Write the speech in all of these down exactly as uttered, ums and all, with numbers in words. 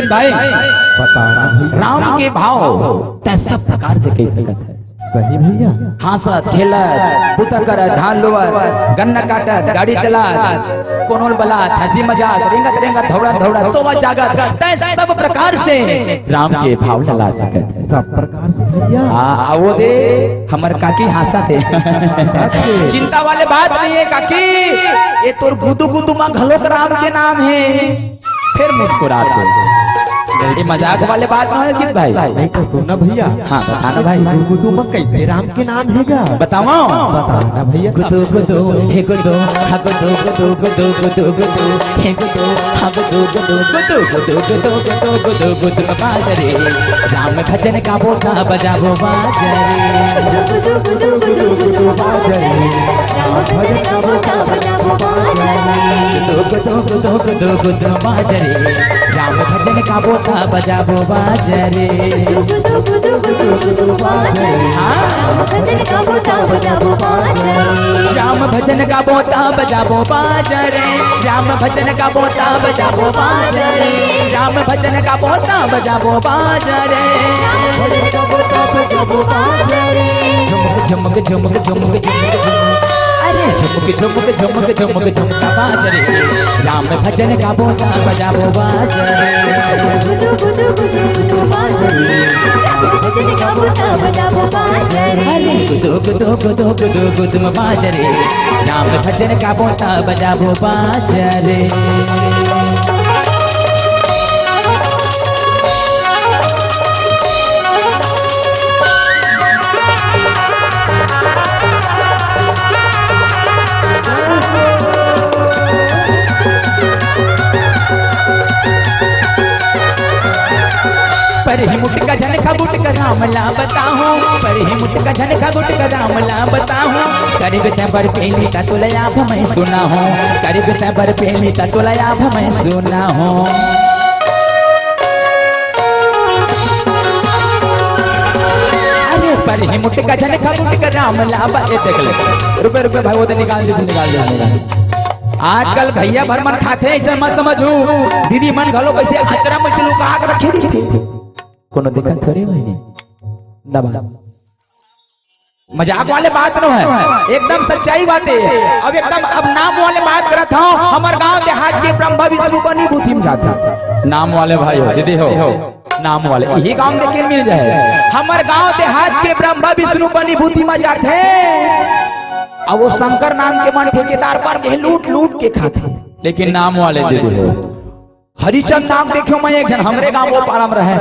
भाई, बता ना भैया। राम के भाव तैं सब प्रकार से कह सकत है। सही भैया। हाँसत, खेलत, बुता करत, धान लुवत, गन्ना काटत, गाड़ी चलात, कोनो ल बलात, हँसी मजाक, रेंगत रेंगत, धौड़त धौड़त, सोवत जागत, तैं सब प्रकार से राम के भाव ला सकत है। सब प्रकार से भैया। हाँ, आ वो दे, हमर काकी हाँसत हे। चिंता वाले बात नहीं है काकी, ये तोर गुदू गुदू मा घलोक राम के नाम हे। फिर मुस्कुरात हो। ये मजाक वाले बात ना है अंकित भाई। नहीं तो सुन ना भैया। हाँ, बता ना भाई। गुदू गुदू मा कैसे राम के नाम हे गा? बताओ। बता ना भैया। गुदू गुदू, हे गुदू, हा गुदू गुदू, गुदू गुदू गुदू, हे गुदू, हा गुदू गुदू, गुदू गुदू गुदू गुदू गुदू गुदू बाजरे। राम भजन का बोता बजाबो बाजरे। गुदू गुदू गुदू गुदू बाजरे। राम भजन का बोता बजाबो बाजरे। गुदू गुदू गुदू गुदू गुदू बाजरे। राम भजन का बोता बजाबो बाजरे। गुदू गुदू गुदू गुदू बाजरे। हाँ। राम भजन का बोता बजाबो बाजरे। राम भजन का बोता बजाबो बाजरे। राम भजन का बोता बजाबो बाजरे। राम भजन का बोता बजाबो बाजरे। झुमक झुमक झुमक झुमक झुमक। अरे झुमक झुमक झुमक झुमक झुमका बाजरे। राम भजन का बोता बजाबो बाजरे। गुदू गुदू गुदू गुदू बाजरे। राम भजन का बोता बजाबो बाजरे। अरे गुदू गुदू गुदू गुदू गुदू बाजरे। राम भजन का बोता बजाबो बाजरे। पर ही मुटका झन खा गुटका राम ला बताहूँ, पर ही मुटका झन खा गुटका राम ला बताहूँ। करिब तैं बर पेली त तोला आप मैं सुनाहूँ, करिब तैं बर पेली त तोला आप मैं सुनाहूँ। अरे पर ही मुटका झन खा गुटका राम ला बता, ए देख ले। रुके, रुके भाई, वो तो निकाल दे, निकाल दे, निकाल दे। आजकल भैया भर मन खाथे, ऐसे मत समझू। दीदी मन घलो कैसे अचरा में से लुका के रखे रहिथे। कोनो देखत थोड़ी होही। दबा। मजाक वाले बात नो है, एकदम सच्चाई बात है। अब एकदम, अब नाम वाले बात करत हूँ, हमर गांव देहात के ब्रह्मा विष्णु बनी बुद्धि में जाथे। नाम वाले भाई हो, दीदी हो, नाम वाले, यही गांव देखे मिल जाए। हमर गांव देहात के ब्रह्मा विष्णु बनी बुद्धि में जाथे। अब वो शंकर नाम के मन ठेकेदार पर के लूट लूट के खाथे। लेकिन नाम वाले दीदी हो। हरिचंद नाम देखे मैं एक झन हमरे गांव वो पारा में रहे।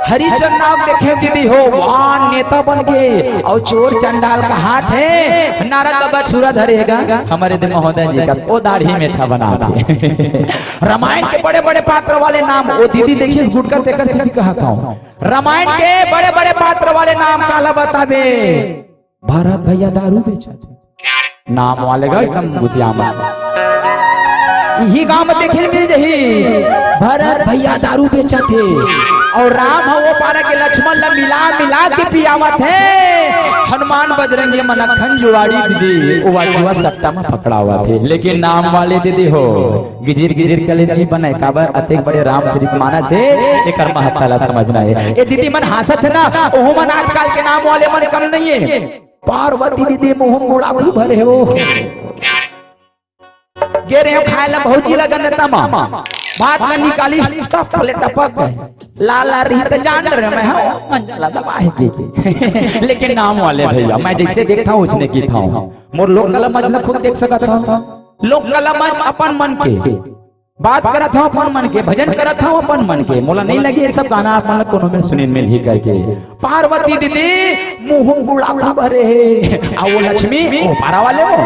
हरिचंद नाम देखे दीदी हो, वाह नेता बन गे। अउ चोर चंडाल कहाथे, नारा दबा छुरा धरे हे गा। हमरे दे महोदय जी का, ओ दाढ़ी में छा बना दे। रामायण के बड़े बड़े पात्र वाले नाम, ओ दीदी देखिस गुटका तेकर से भी कहत हूँ। रामायण के बड़े बड़े पात्र वाले नाम काला बताबे। भरत भैया दारू बेचथे। नाम वाले गा एकदम गुसियामा। इही गांव में देखे मिल जही। भरत भैया दारू बेचथे। अउ राम ह वो पारा के लक्ष्मण ला मिला मिला के पियावत हे। हनुमान बजरंगी मन अखन जुआड़ी दीदी, वो जुआ सट्टा में पकड़ावत हे। लेकिन नाम वाले दीदी हो, गिजिर गिजिर कले नहीं बने, काबर अतेक बड़े रामचरित मानस हे, एकर महत्ता ला समझना हे। ए दीदी मन हाँसत हे ना, ओहू मन आजकल के नाम वाले मन कम नहीं हे। पार्वती दीदी मुँह मुड़ाखू भरे हो। गे रहे हो खाए ला भौजी ला गन्नता मा, भात ला निकाली टप ले टपक गए। लाल लाल रही त जान रहे मैं, हाँ, मंजला दबा है के, के। लेकिन नाम वाले भैया, मैं जैसे देखता हूँ उसने की था हूँ। मोर लोक कला मंच ला खुद देख सकत हूँ। लोक कला मंच अपन मन के। बात करत हूँ अपन मन के, भजन करत हूँ अपन मन के। मोला नहीं लगे ये सब गाना आप मन ला कोनो में सुने मिलही करके। पार्वती दीदी मुँह बुढ़ा भरे हे। आ वो लक्ष्मी, ओ पारा वाले हो,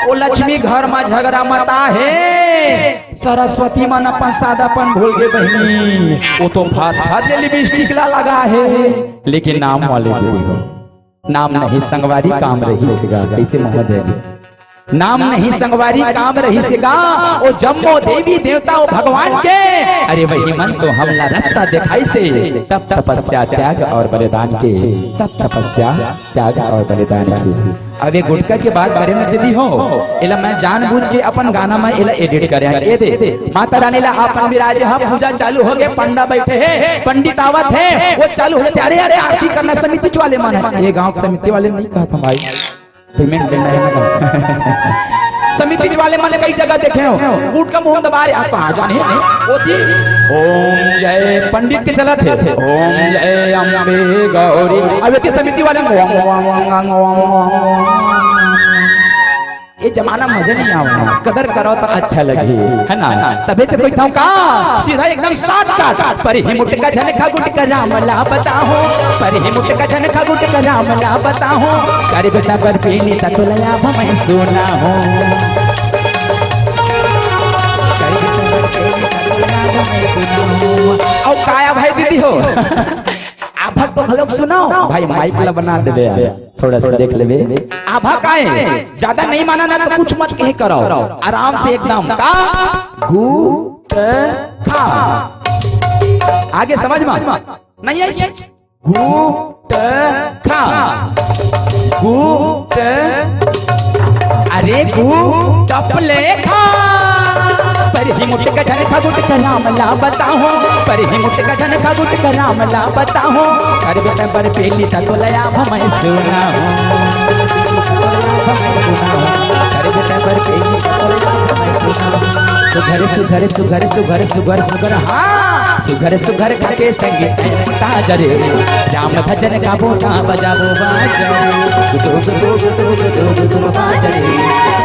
वो लक्ष्मी घर में झगड़ा मता हे। सरस्वती मन अपन सादापन भूल गे बहिनी, वो तो फात फात ले लिपस्टिक ला लगा हे। लेकिन नाम वाले दीदी हो, नाम नहीं संगवारी काम रही सेगा। कैसे महोदय जी? नाम नहीं संगवारी काम रहिस गा, ओ जम्मो देवी देवता ओ भगवान के। अरे वही मन तो हमला रस्ता देखाइसे, तप तपस्या त्याग और बलिदान के, तप तपस्या त्याग और बलिदान के। अब ये गुटखा के बात करे में दीदी हो, एला मैं जानबूझ के अपन गाना में एला edit करे हंव। ये दे, माता रानी ला अपन विराजे ह, पूजा चालू हो गे, पंडा बैठे हे, पंडित आवत हे, वो चालू हो जाथे, अरे अरे आरती करना, समिति वाले मन हे। ये गांव के समिति वाले नहीं कहत हंव भाई, payment लेना हे ना। समिति वाले मन कई जगह देखे हंव, गुटखा मुंह दबा रहे, आप कहाँ जाने? ओती, ओम जय पंडित के चलत हे, ओम जय अम्बे गौरी। अब एती समिति वाले, ओम, ओम, ओम, ओम, ओम, ओम। ये जमाना मजा नहीं आवना, कदर करो तो अच्छा लगही, है ना? तभे तो कहिथंव का, सीधा एकदम shortcut। पर ही मुटका झन खा गुटखा राम ला बताहूं, पर ही मुटका झन खा गुटखा राम ला बताहूं, कर बेटा पर पीनी ता तो लया मैं सुना हूं। कर बेटा पर पीनी ता तो लया मैं सुना हूं। अउ काया भाई दीदी हो, आभा तो घलोक सुनाओ भाई, माइक ला बना देबे यार। थोड़ा सा देख लेबे। आभा का हे? ज्यादा नहीं माना ना तो कुछ मत कहे करो। आराम से एकदम का गु त खा। आगे समझ में नहीं आई? गु त खा। गु त, अरे गु टपले खा। पर ही मुटका झन खा गुटखा राम ला बताहूं, पर ही मुटका झन खा गुटखा राम ला बताहूं। कर बेटा पर पीनी ता तो लया मैं सुना हूं। कर बेटा पर पीनी ता तो लया मैं सुना हूं। सुघर सुघर सुघर सुघर सुघर सुघर, हाँ। सुघर सुघर खाके संगीत ताजरे, राम भजन गाबो ता बजाबो बाजरे। गुदो गुदो गुदो गुदो गुदो बाजरे,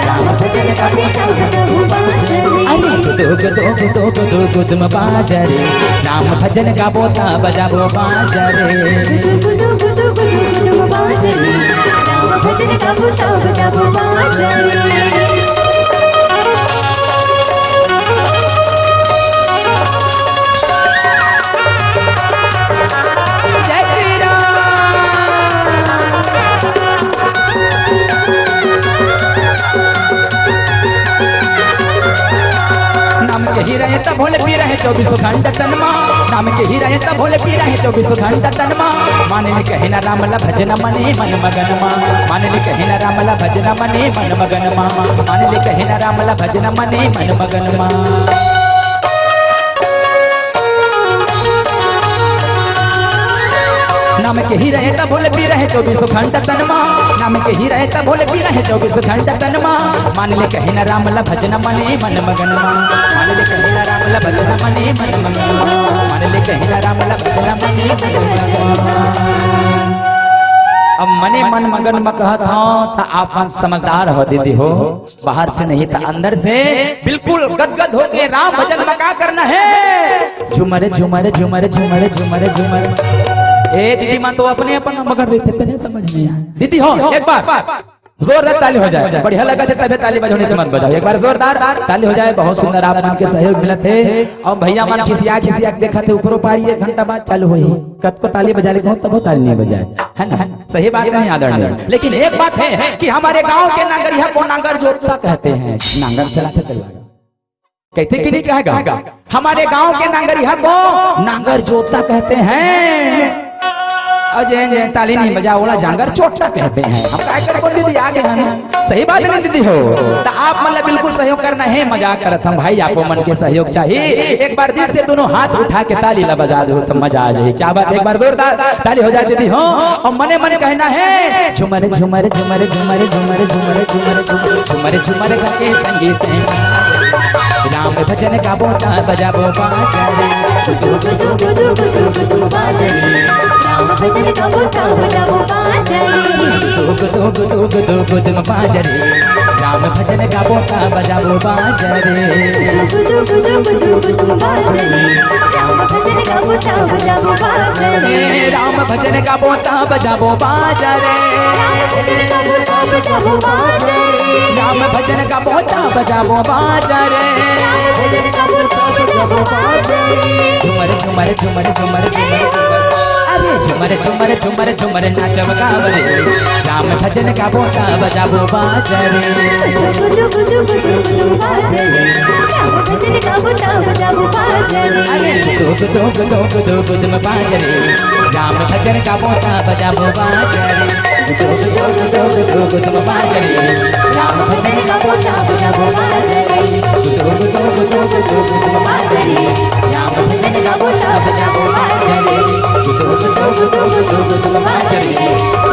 राम भजन गाबो ता बजाबो बाजरे। अरे गुदो गुदो गुदो गुदो गुदम बाजरे, राम भजन गाबो ता बजाबो बाजरे। गुदो गुदो गुदो गुदो गुदम बाजरे, राम भजन गाबो ता बजाबो बाजरे। जय श्री राम। नाम के ही रहे तब भोले पी रहे चौबीस घंटा तनमा। नाम के ही रहे तब भोले पी रहे चौबीस घंटा तनमा। माने ने कहे ना राम ला भजन मने मन मगन मा। माने ने कहे ना राम ला भजन मने मन मगन मा। माने ने कहे ना राम ला भजन मने मन मगन मा। नाम के ही रहे तब भोले पी रहे चौबीस घंटा तनमा। नाम के ही रहे तब भोले पी रहे चौबीस घंटा तनमा। मान ले कहे ना राम ला भजन मने मन मगन मा। मान ले कहे ना राम ला भजन मने मन मगन मा। मान ले कहे ना राम ला भजन मने मन मगन मा। अब मने मन मगन मा कहत हंव, त आप मन समझदार हो दीदी हो। बाहर से नहीं त अंदर से बिल्कुल गदगद होके राम भजन में का करना है? झूमर, झूमर, झूमर, झूमर, झूमर, झूमर। ए दीदी मन तो अपने अपन मगन रहिथे, तेने समझ नहीं आए। दीदी हो, एक बार जोरदार ताली हो जाए, बढ़िया लगा थे तबे ताली बजाओ, नहीं तो मत बजाओ। एक बार जोरदार ताली हो जाए, बहुत सुंदर आप मन के सहयोग मिलत हे। अउ भैया मन खिसिया खिसिया के देखत हे, ओकरो पारी एक घंटा बाद चालू होही। कतको ताली बजा ले कहूं, तभो ताली नहीं बजाए, है ना? सही बात नहीं आदरणीय? लेकिन एक बात है कि हमारे गांव के नांगरिहा को नांगर जोतता कहते हैं। नांगर चलाते चला कहते कि नहीं कहेगा? हमारे गांव के नांगरिहा को नांगर जोतता कहते हैं। अउ जेन जेन ताली नहीं बजा, ओला जांगर चोटता कहते हैं। हम काय कर बोल दीदी, आगे हम सही बात नहीं दीदी हो, तो आप मन ला बिल्कुल सहयोग करना है। मजाक करत हंव भाई, आपो मन के सहयोग चाहिए। एक बार दिल से दोनों हाथ उठा के ताली ला बजा दो तो मजा आ जाए। क्या बात, एक बार जोरदार ताली हो जाए दीदी हो। अउ मने मन कहना है, झूमर झूमर झूमर झूमर झूमर झूमर झूमर झूमर झूमर झूमर करके संगीत है। राम भजन गाबो ता बजाबो बाजा रे। गुदु गुदु गुदु गुदु गुदु बाजा रे। राम भजन गाबो ता बजाबो बाजा रे। गुदु गुदु गुदु गुदु गुदु बाजा रे। राम भजन गाबो ता बजाबो बाजा रे। गुदु गुदु गुदु गुदु बाजा रे। राम भजन गाबो ता बजाबो बाजा रे। राम भजन गाबो ता बजाबो बाजा रे। राम भजन गाबो ता बजाबो बाजा रे। राम भजन गाबो ता बजाबो बाजा रे। राम भजन गाबो ता बजाबो बाजा रे। झूमर झूमर झूमर झूमर झूमर झूमर। झुमर झुमर झुमर झुमर नाचब गावरे, राम भजन गाबो त बजाबो बाजरे। गुदु गुदु गुदु गुदु बाजरे, राम भजन गाबो त बजाबो बाजरे। अरे गुदु गुदु गुदु गुदु गुदु बाजरे, राम भजन गाबो त बजाबो बाजरे। गुदु गुदु गुदु गुदु गुदु बाजरे, राम भजन गाबो त बजाबो बाजरे। गुदु गुदु गुदु गुदु गुदु बाजरे, राम भजन गाबो त बजाबो बाजरे। गुदु गुदु गुदु गुदु गुदु बाजरे,